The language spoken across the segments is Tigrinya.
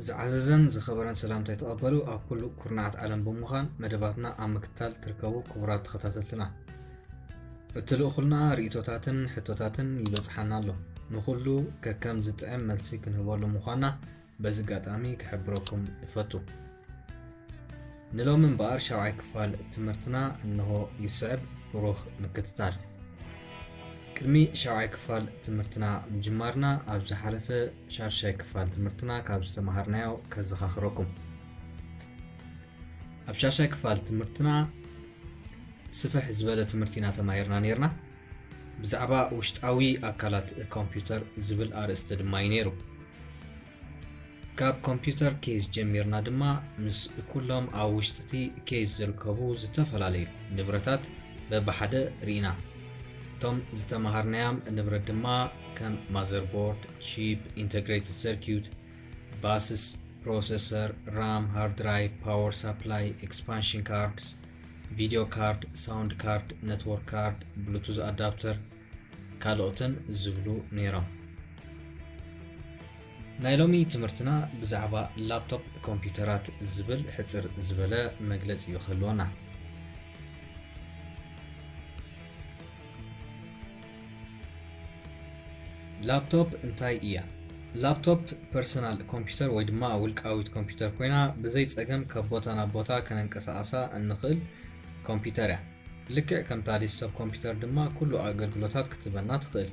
ዝዓዘዘን ዝኸበረን ሰላምታይ ተቐበሉ። ኣብ ኩሉ ኩርናዓት ዓለም ብምዃን መደባትና ኣብ ምክትታል ትርከቡ ክቡራት ተኸታተልትና፣ እትልእኹልና ርእይቶታትን ሕቶታትን ይበጽሓና ኣሎ። ንኹሉ ከከም ዝጥዕም መልሲ ክንህበሉ ምዃና በዚ ኣጋጣሚ ክሕብረኩም እፈቱ። ንሎሚ እምበኣር ሻብዓይ ክፋል ትምህርትና እንሆ ይስዕብ። ብሩኽ ምክትታል። ቅድሚ ሻብዓይ ክፋል ትምህርትና ምጅማርና፣ ኣብ ዝሓለፈ ሻድሻይ ክፋል ትምህርትና ካብ ዝተማሃርናዮ ከዘኻኽረኩም። ኣብ ሻድሻይ ክፋል ትምህርትና ስፍሕ ዝበለ ትምህርቲ ኢና ተማሂርና ነይርና። ብዛዕባ ውሽጣዊ ኣካላት ኮምፒውተር ዝብል ኣርእስቲ ድማ እዩ ነይሩ። ካብ ኮምፒውተር ኬዝ ጀሚርና ድማ ምስ ኩሎም ኣብ ውሽጢ እቲ ኬዝ ዝርከቡ ዝተፈላለዩ ንብረታት በብሓደ ርኢና። እቶም ዝተማሃርናዮም ንብረት ድማ ከም ማዘርቦርድ፣ ቺፕ፣ ኢንተግሬትድ ሰርኪዩት፣ ባስስ፣ ፕሮሰሰር፣ ራም፣ ሃርድ ድራይቭ፣ ፓወር ሳፕላይ፣ ኤክስፓንሽን ካርድስ፣ ቪዲዮ ካርድ፣ ሳውንድ ካርድ፣ ኔትወርክ ካርድ፣ ብሉቱዝ ኣዳፕተር፣ ካልኦትን ዝብሉ ነይሮም። ናይ ሎሚ ትምህርትና ብዛዕባ ላፕቶፕ ኮምፒውተራት ዝብል ሕጽር ዝበለ መግለጺ እዩ ክህልወና። ላፕቶፕ እንታይ እያ? ላፕቶፕ ፐርሰናል ኮምፒውተር ወይ ድማ ውልቃዊት ኮምፒውተር ኮይና፣ ብዘይ ጸገም ካብ ቦታ ናብ ቦታ ከነንቀሳቐሳ እንኽእል ኮምፒውተር እያ። ልክዕ ከምታ ዴስክቶፕ ኮምፒውተር ድማ ኩሉ ኣገልግሎታት ክትበና ትኽእል።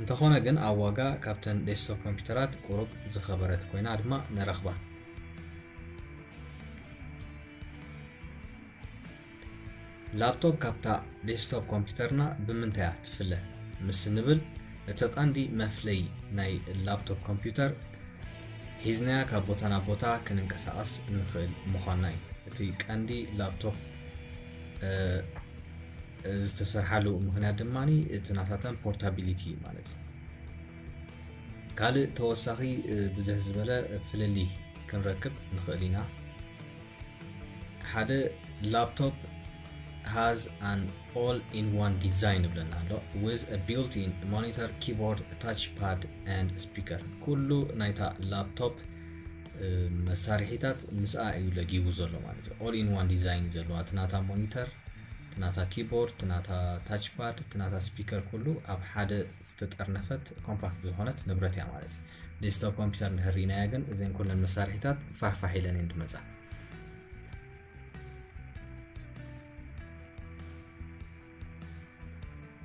እንተኾነ ግን ኣብ ዋጋ ካብተን ዴስክቶፕ ኮምፒውተራት ቁሩብ ዝኸበረት ኮይና ድማ ንረኽባ። ላፕቶፕ ካብታ ዴስክቶፕ ኮምፒውተርና ብምንታይ እያ ትፍለ ምስ እንብል፣ እቲ ቀንዲ መፍለይ ናይ ላፕቶፕ ኮምፒውተር ሒዝናያ ካብ ቦታ ናብ ቦታ ክንንቀሳቐስ እንኽእል ምዃንና እዩ። እቲ ቀንዲ ላፕቶፕ፣ እ፣ ዝተሰርሓሉ ምኽንያት ድማ እቲ ናታተን ፖርታቢሊቲ ማለት እዩ። ካልእ ተወሳኺ፣ እ፣ ብዝሕ ዝበለ ፍልልይ ክንረክብ ንኽእል ኢና። ሓደ ላፕቶፕ has an all in one design ይብለና ኣሎ፣ with a built-in monitor, keyboard, touchpad and speaker። ኩሉ ናይታ ላፕቶፕ፣ እ፣ መሳርሒታት ምስኣ እዩ ለጊቡ ዘሎ ማለት እዩ። All in one design እዩ ዘለዋ። እቲ ናታ ሞኒተር፣ እቲ ናታ ኪቦርድ፣ እቲ ናታ ታችፓድ፣ እቲ ናታ ስፒከር ኩሉ ኣብ ሓደ ዝተጠርነፈት ኮምፓክት ዝኾነት ንብረት እያ ማለት እዩ። ዴስክቶፕ ኮምፒውተር እንድሕር ርኢናያ ግን እዘን ኩለን መሳርሒታት ፋሕፋሕ ኢለን እየን ዝመጻ።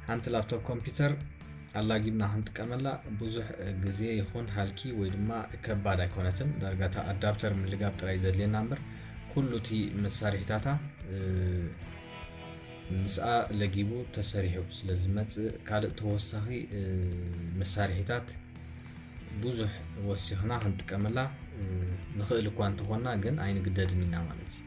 ሓንቲ ላፕቶፕ ኮምፒውተር ኣላጊብና ክንጥቀመላ ብዙሕ ግዜ ይኹን ሃልኪ ወይ ድማ ከባድ ኣይኮነትን። ዳርጋ እታ ኣዳፕተር ምልጋብ ጥራይ ዘድልየና እምበር ኩሉ እቲ መሳርሒታታ፣ እ፣ ምስኣ ለጊቡ ተሰሪሑ ስለ ዝመጽእ ካልእ ተወሳኺ፣ እ፣ መሳርሒታት ብዙሕ ወሲኽና ክንጥቀመላ፣ እ፣ ንኽእል እኳ እንተኾንና ግን ኣይንግደድን ኢና ማለት እዩ።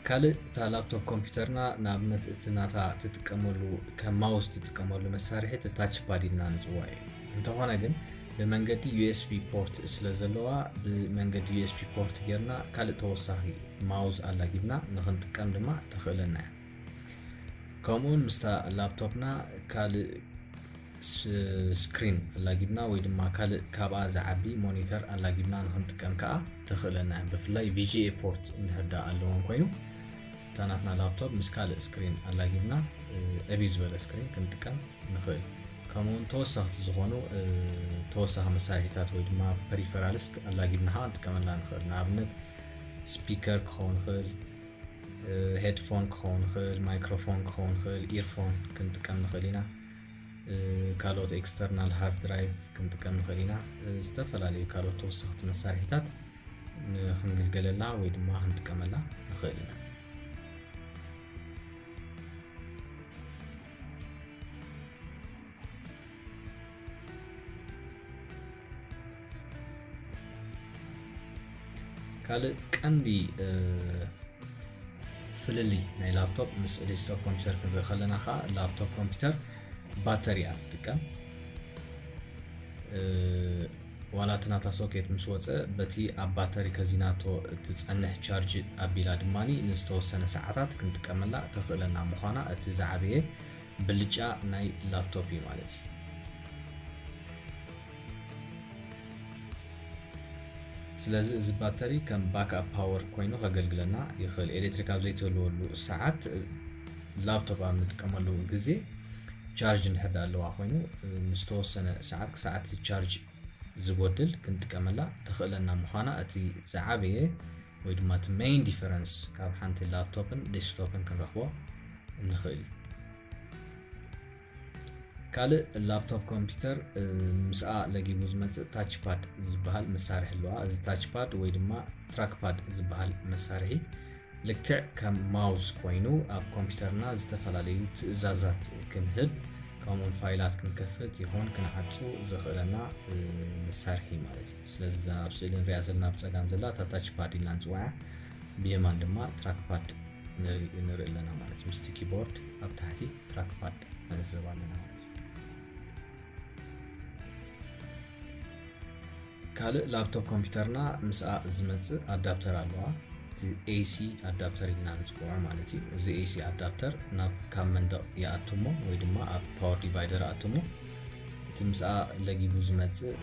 ካልእ እታ ላፕቶፕ ኮምፒውተርና ንኣብነት እቲ ናታ ትጥቀመሉ ከም ማውስ ትጥቀመሉ መሳርሒ እቲ ታች ፓድ ኢልና ንጽውዖ እዩ። እንተኾነ ግን ብመንገዲ ዩ ኤስ ቢ ፖርት ስለ ዘለዋ ብመንገዲ ዩ ኤስ ቢ ፖርት ጌርና ካልእ ተወሳኺ ማውዝ ኣላጊብና ንኽንጥቀም ድማ ተኽእለና እያ። ከምኡውን ምስታ ላፕቶፕና ካልእ ስ-፣ ስክሪን ኣላጊብና ወይ ድማ ካልእ ካብኣ ዝዓቢ ሞኒተር ኣላጊብና ንኽንጥቀም ከኣ ተኽእለና እያ። ብፍላይ ቪ ጂ ኤ ፖርት እንድሕር ደኣ ኣለወን ኮይኑ እታ ናትና ላፕቶፕ ምስ ካልእ ስክሪን ኣላጊብና፣ እ፣ ዕብይ ዝበለ ስክሪን ክንጥቀም ንኽእል። ከምኡውን ተወሰኽቲ ዝኾኑ፣ እ፣ ተወሳኺ መሳርሒታት ወይ ድማ ፐሪፈራልስ ኣላጊብና ከኣ ክንጥቀመላ ንኽእል። ንኣብነት ስፒከር ክኸውን ይኽእል፣ እ፣ ሄድፎን ክኸውን ይኽእል፣ ማይክሮፎን ክኸውን ይኽእል፣ ኢርፎን ክንጥቀም ንኽእል ኢና። እ፣ ካልኦት ኤክስተርናል ሃርድ ድራይቭ ክንጥቀም ንኽእል ኢና። እ፣ ዝተፈላለዩ ካልኦት ተወሰኽቲ መሳርሒታት ንኽንግልገለላ ወይ ድማ ክንጥቀመላ ንኽእል ኢና። ካልእ ቀንዲ፣ እ፣ ፍልልይ ናይ ላፕቶፕ ምስ ዴስክቶፕ ኮምፒውተር ክንርኢ ከለና ከኣ ላፕቶፕ ኮምፒውተር ባተሪ እያ ትጥቀም። እ፣ ዋላ እቲ ናታ ሶኬት ምስ ወጸ በቲ ኣብ ባተሪ ከዚናቶ እትጸንሕ ቻርጅ ኣቢላ ድማኒ ንዝተወሰነ ሰዓታት ክንጥቀመላ ተኽእለና ምዃና እቲ ዝዓበየ ብልጫ ናይ ላፕቶፕ እዩ ማለት እዩ። ስለዚ እዚ ባተሪ ከም ባክኣፕ ፓወር ኮይኑ ከገልግለና ይኽእል። ኤሌክትሪክ ኣብ ዘይትህልወሉ ሰዓት፣ ላፕቶፕ ኣብ ንጥቀመሉ ግዜ ቻርጅ እንድሕር ደኣ ኣለዋ ኮይኑ፣ ምስ ተወሰነ ሰዓት ክሳዕ እቲ ቻርጅ ዝጎድል ክንጥቀመላ ተኽእለና ምዃና እቲ ዝዓበየ ወይ ድማ እቲ ሜይን ዲፈረንስ ካብ ሓንቲ ላፕቶፕን ዴስክቶፕን ክንረኽቦ እንኽእል እዩ። ካልእ ላፕቶፕ ኮምፒውተር ምስኣ ለጊቡ ዝመፅእ ታችፓድ ዝበሃል መሳርሒ ኣለዋ። እዚ ታችፓድ ወይ ድማ ትራክፓድ ዝበሃል መሳርሒ ልክዕ ከም ማውስ ኮይኑ ኣብ ኮምፒውተርና ዝተፈላለዩ ትእዛዛት ክንህብ ከምኡውን ፋይላት ክንከፍት ይኹን ክንዓፁ ዘኽእለና መሳርሒ ማለት እዩ። ስለዚ ኣብ ስእሊ ንሪኣ ዘለና ብፀጋም ዘላ እታ ታችፓድ ኢልና ንፅዋያ፣ ብየማን ድማ ትራክፓድ ንርኢ ኣለና ማለት እዩ። ምስቲ ኪቦርድ ኣብ ታሕቲ ትራክፓድ ንዕዘብ ኣለና ማለት እዩ። ካልእ ላፕቶፕ ኮምፒውተርና ምስኣ ዝመፅእ ኣዳፕተር ኣለዋ። እቲ ኤሲ ኣዳፕተር ኢልና ንፅውዖ ማለት እዩ። እዚ ኤሲ ኣዳፕተር ናብ ካብ መንደቕ ይኣትሞ ወይ ድማ ኣብ ፓወር ዲቫይደር ኣትሞ። እቲ ምስኣ ለጊቡ ዝመፅእ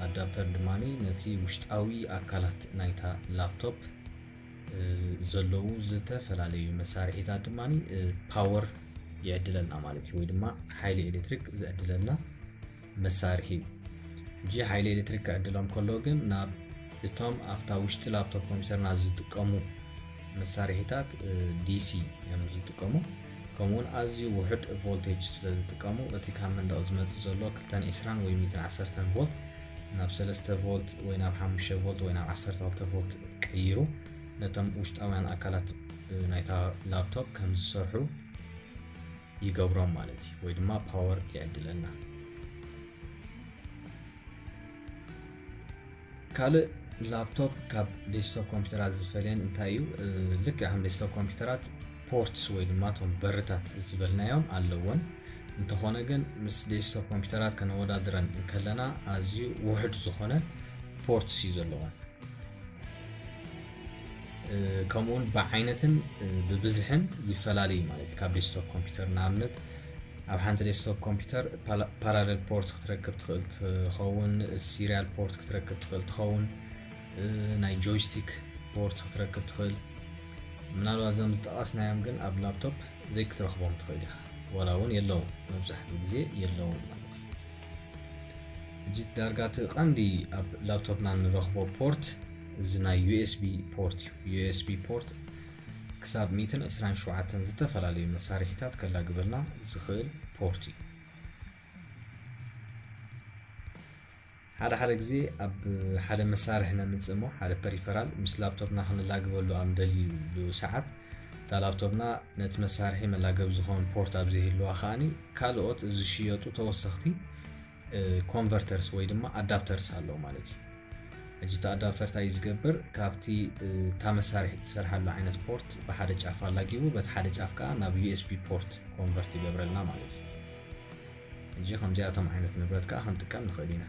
ኣዳፕተር ድማ ነቲ ውሽጣዊ ኣካላት ናይታ ላፕቶፕ ዘለዉ ዝተፈላለዩ መሳርሒታት ድማ ፓወር ይዕድለልና ማለት እዩ፣ ወይ ድማ ሓይሊ ኤሌክትሪክ ዝዕድለልና መሳርሒ እዩ። ሕጂ ሓይሊ ኤሌክትሪክ ክዕድሎም ከሎ ግን ናብ እቶም ኣብታ ውሽጢ ላፕቶፕ ኮምፒውተርና ዝጥቀሙ መሳርሒታት ዲሲ እዮም ዝጥቀሙ። ከምኡውን ኣዝዩ ውሑድ ቮልቴጅ ስለ ዝጥቀሙ እቲ ካብ መንደቕ ዝመፅእ ዘሎ ክልተን ዕስራን ወይ ሚእትን ዓሰርተን ቮልት ናብ ሰለስተ ቮልት ወይ ናብ ሓሙሽተ ቮልት ወይ ናብ ዓሰርተ ክልተ ቮልት ቀይሩ ነቶም ውሽጣውያን ኣካላት ናይታ ላፕቶፕ ከም ዝሰርሑ ይገብሮም ማለት እዩ፣ ወይ ድማ ፓወር ይዕድለና። ካልእ ላፕቶፕ ካብ ዴስክቶፕ ኮምፒውተራት ዝፈልየን እንታይ እዩ? ልክዕ ከም ዴስክቶፕ ኮምፒውተራት ፖርትስ ወይ ድማ እቶም በርታት ዝበልናዮም ኣለወን። እንተኾነ ግን ምስ ዴስክቶፕ ኮምፒውተራት ከነወዳድረን እንከለና ኣዝዩ ውሑድ ዝኾነ ፖርትስ እዩ ዘለወን። ከምኡውን ብዓይነትን ብብዝሕን ይፈላለዩ ማለት እዩ። ካብ ዴስክቶፕ ኮምፒውተር ንኣብነት ኣብ ሓንቲ ዴስክቶፕ ኮምፒውተር ፓራለል ፖርት ክትረክብ ትኽእል ትኸውን፣ ሲሪያል ፖርት ክትረክብ ትኽእል ትኸውን፣ ናይ ጆይስቲክ ፖርት ክትረክብ ትኽእል። ምናልባት እዞም ዝጠቐስናዮም ግን ኣብ ላፕቶፕ ዘይክትረኽቦም ትኽእል ኢኻ፣ ዋላ እውን የለውን፣ መብዛሕትኡ ግዜ የለውን ማለት እዩ። ሕጂ ዳርጋ እቲ ቀንዲ ኣብ ላፕቶፕና ንረኽቦ ፖርት እዚ ናይ ዩኤስቢ ፖርት እዩ። ዩኤስቢ ፖርት ክሳብ ሚእትን ዕስራን ሸውዓተን ዝተፈላለዩ መሳርሒታት ከላግበልና ዝኽእል ፖርት እዩ። ሓደ ሓደ ግዜ ኣብ ሓደ መሳርሒ ነምፅእ እሞ ሓደ ፐሪፈራል ምስ ላፕቶፕና ክንላግበሉ ኣብ ንደልዩሉ ሰዓት እታ ላፕቶፕና ነቲ መሳርሒ መላገቢ ዝኾን ፖርት ኣብ ዘይህልዋ ከዓኒ ካልኦት ዝሽየጡ ተወሰኽቲ ኮንቨርተርስ ወይ ድማ ኣዳፕተርስ ኣለዉ ማለት እዩ። ሕጂ እቲ ኣዳፕተር እንታይ እዩ ዝገብር? ካብቲ እታ መሳርሒ ትሰርሓሉ ዓይነት ፖርት ብሓደ ጫፍ ኣላጊቡ በቲ ሓደ ጫፍ ከዓ ናብ ዩኤስቢ ፖርት ኮንቨርት ይገብረልና ማለት እዩ። ሕጂ ከምዚኣቶም ዓይነት ንብረት ከዓ ክንጥቀም ንኽእል ኢና።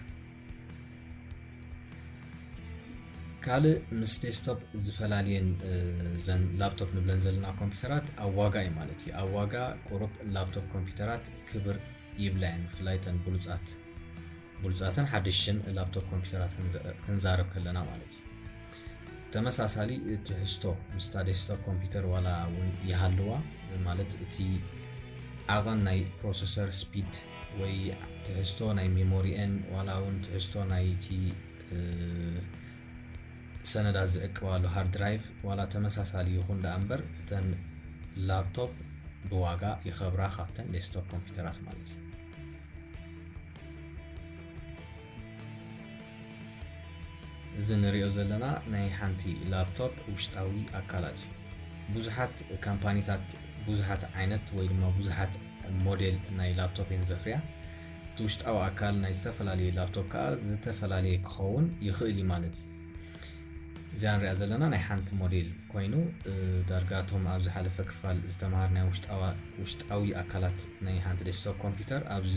ካልእ ምስ ዴስክቶፕ ዝፈላልየን ዘን ላፕቶፕ ንብለን ዘለና ኮምፒውተራት ኣብ ዋጋ እዩ ማለት እዩ። ኣብ ዋጋ ቁሩብ ላፕቶፕ ኮምፒውተራት ክብር ይብላ እየን፣ ብፍላይ እተን ብሉፃት ብሉፃትን ሓደሽትን ላፕቶፕ ኮምፒውተራት ክንዛረብ ከለና ማለት እዩ። ተመሳሳሊ ትሕዝቶ ምስታ ዴስክቶፕ ኮምፒውተር ዋላ እውን ይሃልዋ፣ ማለት እቲ ዓቐን ናይ ፕሮሰሰር ስፒድ ወይ ትሕዝቶ ናይ ሜሞሪኤን ዋላ እውን ትሕዝቶ ናይቲ ሰነዳት ዝዕቅባሉ ሃርድ ድራይቭ ዋላ ተመሳሳሊ ይኹን ደኣ እምበር እተን ላፕቶፕ ብዋጋ ይኸብራ ካብተን ዴስክቶፕ ኮምፒውተራት ማለት እዩ። እዚ ንሪኦ ዘለና ናይ ሓንቲ ላፕቶፕ ውሽጣዊ ኣካላት እዩ። ብዙሓት ካምፓኒታት ብዙሓት ዓይነት ወይ ድማ ብዙሓት ሞዴል ናይ ላፕቶፕ እየን ዘፍርያ። እቲ ውሽጣዊ ኣካል ናይ ዝተፈላለየ ላፕቶፕ ከዓ ዝተፈላለየ ክኸውን ይኽእል እዩ ማለት እዩ። እዚኣ ንሪኣ ዘለና ናይ ሓንቲ ሞዴል ኮይኑ ዳርጋ እቶም ኣብ ዝሓለፈ ክፋል ዝተምሃርናዮ ውሽጣዊ ኣካላት ናይ ሓንቲ ዴስክቶፕ ኮምፒውተር ኣብዚ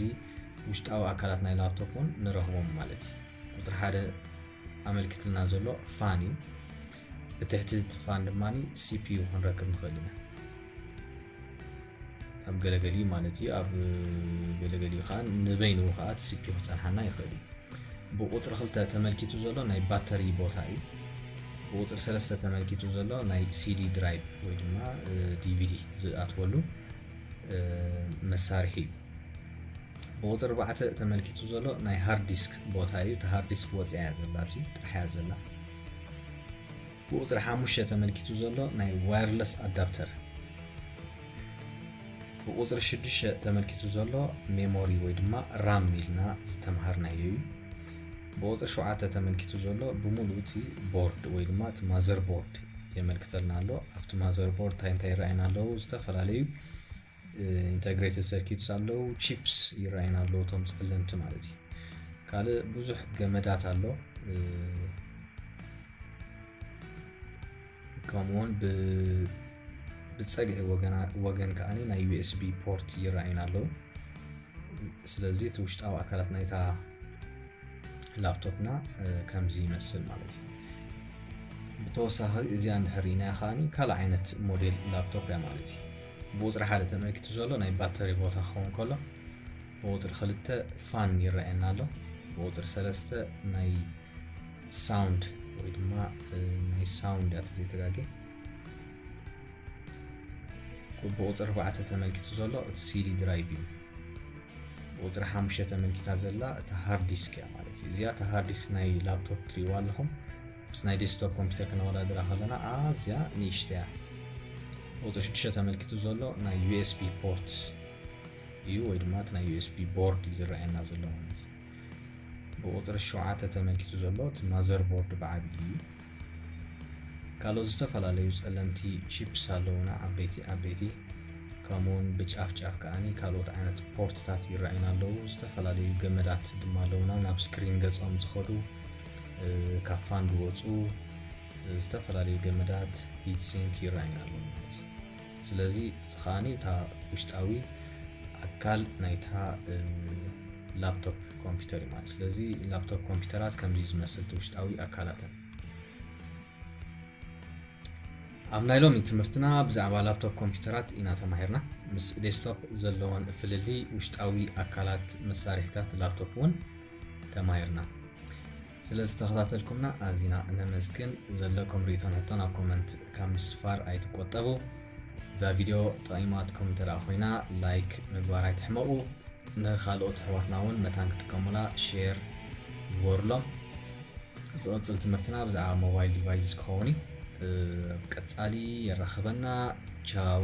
ውሽጣዊ ኣካላት ናይ ላፕቶፕ እውን ንረኽቦም ማለት እዩ። ቁፅሪ ሓደ ኣመልኪትልና ዘሎ ፋን እዩ። ብትሕቲ እቲ ፋን ድማ ሲፒዩ ክንረክብ ንኽእል ኢና። እታ ገለገሊኡ ማለት እዩ። ኣብ ገለገሊኡ ከዓ ንበይኑ ከዓ እቲ ሲፒዩ ክፀንሓና ይኽእል እዩ። ብቁፅሪ ክልተ ተመልኪቱ ዘሎ ናይ ባተሪ ቦታ እዩ። ብቁፅሪ ሰለስተ ተመልኪቱ ዘሎ ናይ ሲዲ ድራይቭ ወይ ድማ ዲቪዲ ዝኣትወሉ መሳርሒ እዩ። ብቁፅሪ ኣርባዕተ ተመልኪቱ ዘሎ ናይ ሃርድ ዲስክ ቦታ እዩ። እቲ ሃርድ ዲስክ ወፂኣ እያ ዘላ፣ ኣብዚ ጥራሕ እያ ዘላ። ብቁፅሪ ሓሙሽተ ተመልኪቱ ዘሎ ናይ ዋየርለስ ኣዳፕተር። ብቁፅሪ ሽዱሽተ ተመልኪቱ ዘሎ ሜሞሪ ወይ ድማ ራም ኢልና ዝተምሃርናዮ እዩ። ብቁፅሪ ሸውዓተ ተመልኪቱ ዘሎ ብምሉእ እቲ ቦርድ ወይ ድማ እቲ ማዘር ቦርድ የመልክተልና ኣሎ። ኣብቲ ማዘር ቦርድ እንታይ እንታይ ይረኣየና ኣለዉ? ዝተፈላለዩ ኢንተግሬትድ ሰርኪትስ ኣለዉ፣ ቺፕስ ይረኣየና ኣለዉ፣ እቶም ፀለምቲ ማለት እዩ። ካልእ ብዙሕ ገመዳት ኣሎ። ከምኡውን ብፀግዒ ወገን ከዓ ናይ ዩኤስቢ ፖርት ይረኣዩና ኣለዉ። ስለዚ እቲ ውሽጣዊ ኣካላት ናይታ ላፕቶፕና ከምዚ ይመስል ማለት እዩ። ብተወሳኺ እዚኣ እንድሕር ርኢናያ ከዓኒ ካልእ ዓይነት ሞዴል ላፕቶፕ እያ ማለት እዩ። ብቁፅሪ ሓደ ተመልኪቱ ዘሎ ናይ ባተሪ ቦታ ክኸውን ከሎ፣ ብቁፅሪ ክልተ ፋን ይረኣየና ኣሎ። ብቁፅሪ ሰለስተ ናይ ሳውንድ ወይ ድማ ናይ ሳውንድ እያ ተዘይተጋጌ። ብቁፅሪ ኣርባዕተ ተመልኪቱ ዘሎ እቲ ሲዲ ድራይቭ እዩ። ብቁፅሪ ሓሙሽተ ተመልኪታ ዘላ እቲ ሃርድ ዲስክ እያ ማለት እዩ። እዚኣ እቲ ሃርድ ዲስክ ናይ ላፕቶፕ ትሪእዋ ኣለኹም። ምስ ናይ ዴስክቶፕ ኮምፒውተር ክነወዳድራ ከለና ኣዝያ ንእሽተያ። ብቁፅሪ ሽዱሽተ ተመልኪቱ ዘሎ ናይ ዩኤስቢ ፖርት እዩ ወይ ድማ እቲ ናይ ዩኤስቢ ቦርድ እዩ ዝረኣየና ዘሎ ማለት እዩ። ብቁፅሪ ሸውዓተ ተመልኪቱ ዘሎ እቲ ማዘር ቦርድ ብዓብዩ እዩ። ካልኦት ዝተፈላለዩ ፀለምቲ ቺፕስ ኣለውና፣ ዓበይቲ ዓበይቲ፣ ከምኡውን ብጫፍ ጫፍ ከዓኒ ካልኦት ዓይነት ፖርትታት ይረኣዩና ኣለዉ። ዝተፈላለዩ ገመዳት ድማ ኣለውና፣ ናብ ስክሪን ገፆም ዝኸዱ፣ ካብ ፋን ዝወፁ ዝተፈላለዩ ገመዳት፣ ሂትሲንክ ይረኣዩና ኣለዉ ማለት እዩ። ስለዚ እዚ ከዓኒ እታ ውሽጣዊ ኣካል ናይታ ላፕቶፕ ኮምፒውተር እዩ ማለት። ስለዚ ላፕቶፕ ኮምፒውተራት ከምዚ ዝመስል እቲ ውሽጣዊ ኣካላተን። ኣብ ናይ ሎሚ ትምህርትና ብዛዕባ ላፕቶፕ ኮምፒውተራት ኢና ተማሂርና። ምስ ዴስክቶፕ ዘለወን ፍልልይ፣ ውሽጣዊ ኣካላት መሳርሒታት ላፕቶፕ እውን ተማሂርና። ስለ ዝተኸታተልኩምና ኣዚና እነመስግን። ዘለኩም ርእቶን ሕቶን ኣብ ኮመንት ካብ ምስፋር ኣይትቆጠቡ። እዛ ቪድዮ ጠቒማትኩም እንተ ደኣ ኮይና ላይክ ምግባር ኣይትሕመቑ። ንኻልኦት ኣሕዋትና እውን መታን ክጥቀሙላ ሼር ግበሩሎም። ዝቕጽል ትምህርትና ብዛዕባ ሞባይል ዲቫይስስ ክኸውን እዩ። ኣብ ቀጻሊ የራኽበና። ቻው።